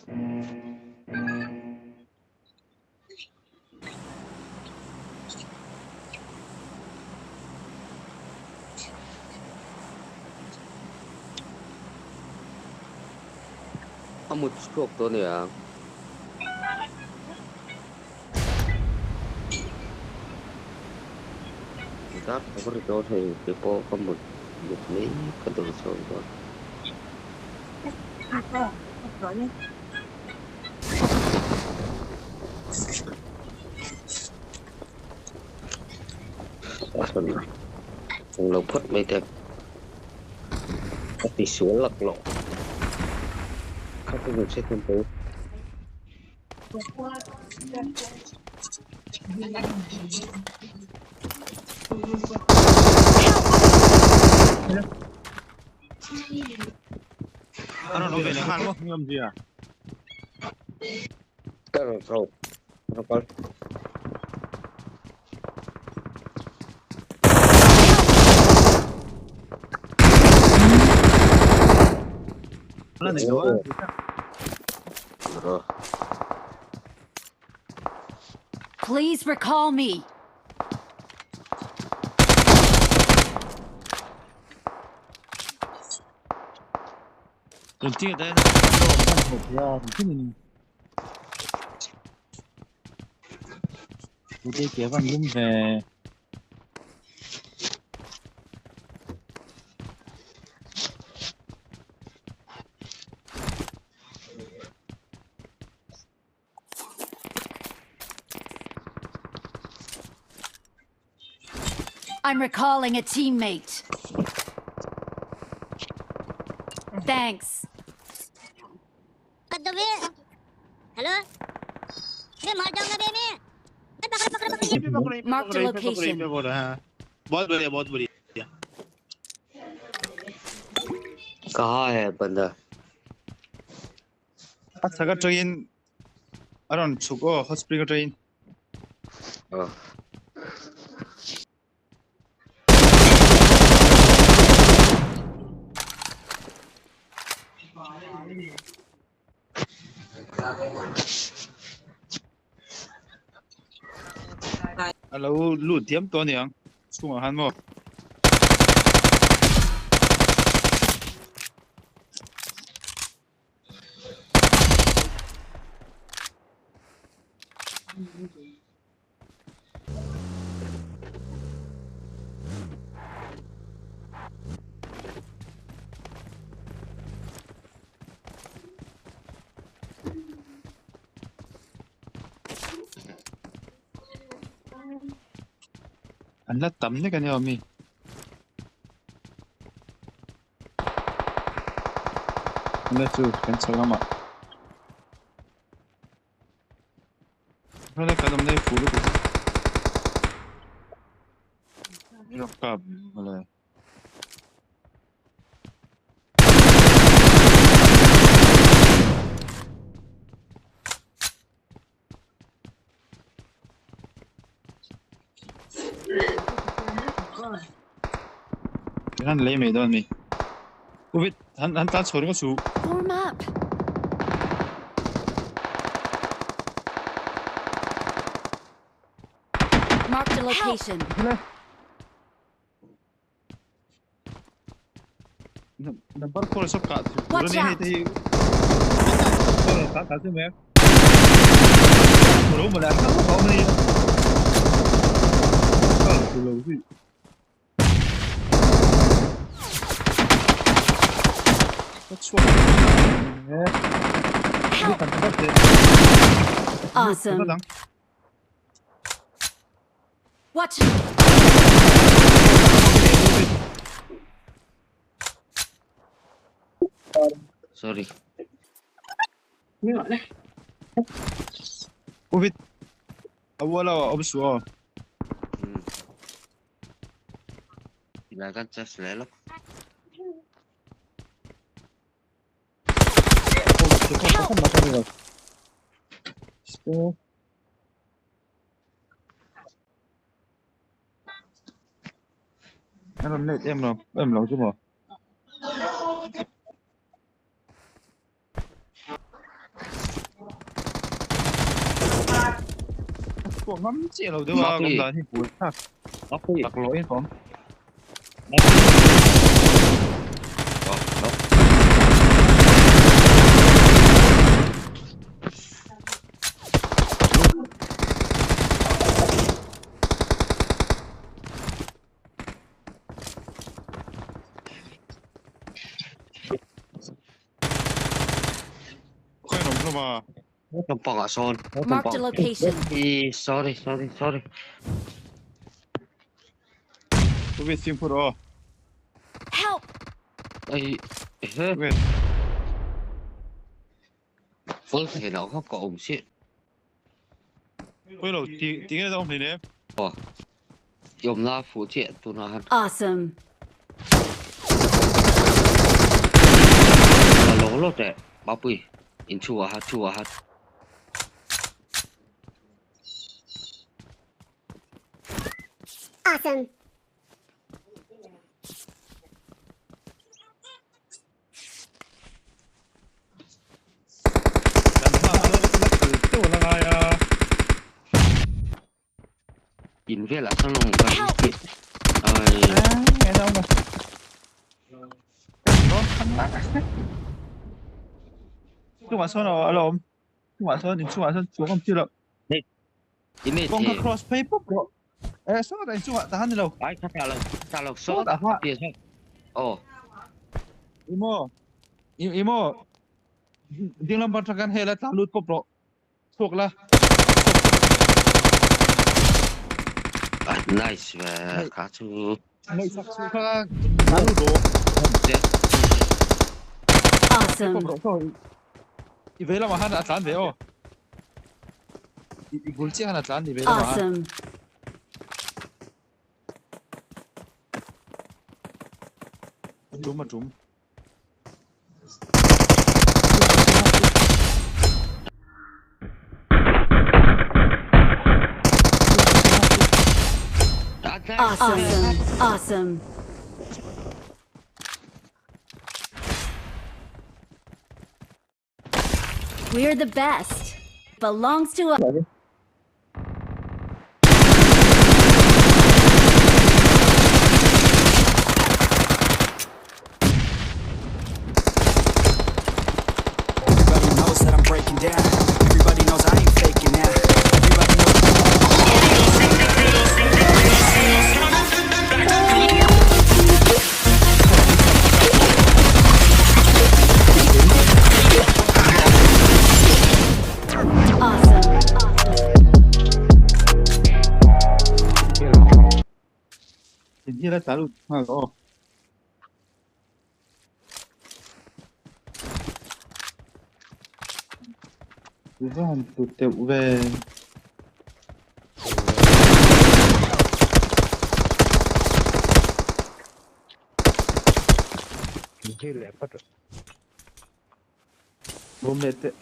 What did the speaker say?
A mut chhuak tawh ania. Dar ka ri dawn hei keipawh ka mut mut mai ka duh zawk dawn. Englo phawt mai teh. Ka ti sual laklawh. Kha ka zir hriat hian tho. A rawn awm ve leh nghal maw ni awmzia. Ka rawn throw. Rawn kal. Please recall me. Pute ke van lum ve. I'm recalling a teammate. Thanks. Hello मैं मर जाऊंगा बे मैं मैं पकड़ पकड़ पकड़ Marked a location. बहुत बढ़िया बहुत बढ़िया। कहाँ है बंदा? अच्छा का ट्रेन अरन छुको हॉस्पिटल का ट्रेन। हाँ। Alo lut diam tawh aniang chhungah khan maw. An la tam nek ania awmi. An la chu kan chho lamah. Hnawlai kan awm lai fur lutuk. I rawn kap mawle. Han lei mai dawn mi. Uvit han han tan chho ringawt chu. Form up. Marked a location. Number 4 sab ka Watch out. Ka ka chu me. Ro mo la ka ko ni. Ka lo si. Ka chuak. Help. Awesome. Watch. Sorry. Uvit. Awala awm suh aw. Tilai kan chest leh lawk. Help. A rawn let em lo em lo chu maw. Pawh ngam chiah lo deuh a kan dan hi buai thlak laklawh in ka awm. Khawi an awm hlawm a? Lampang ah sawn. Marked a location. Sorry, sorry, sorry. Wait, fimkhur aw. Help! Ai, he. Wait. Full thei lo kha ka awm si. Pawilo lo, ti ti nge awm hlei nem. Aw. I awm la fuh chiah tunah han. Awesome. La lo lo teh Mapui in chhu ah ha chhu ah ha. Awesome. Kan hma a la kal deuh a la ngai a. In velah chuan lawng kan tih ai. Chungah sawn a la awm. Chungah sawn inchungah sawn chuang awm chi loh. Kawngka cross phei pawp rawh. Eh sawtah inchungah tah a ni lo. Ai kha tah lo tah lo sawtah piah zawk. Aw. Emaw emaw ding lam atang khan hela tlan lut pawp rawh. Chhuak la. Ah nice ve kha chu. Ngaihsak chu kha tlan lut rawh. Awesome. Pawp rawh saw. I vei lamah khan a tlan ve aw. I bul chiah khan a tlan ni ve lamah. Awesome. A tum a tum. Awesome. Awesome. We're the best. Belongs to us. Everybody knows that I'm breaking down. Everybody knows I ain't faking now. Everybody knows. Awesome. In hi la tla lut nghal aw. I va han tlu teuh ve. Bawm leh teh.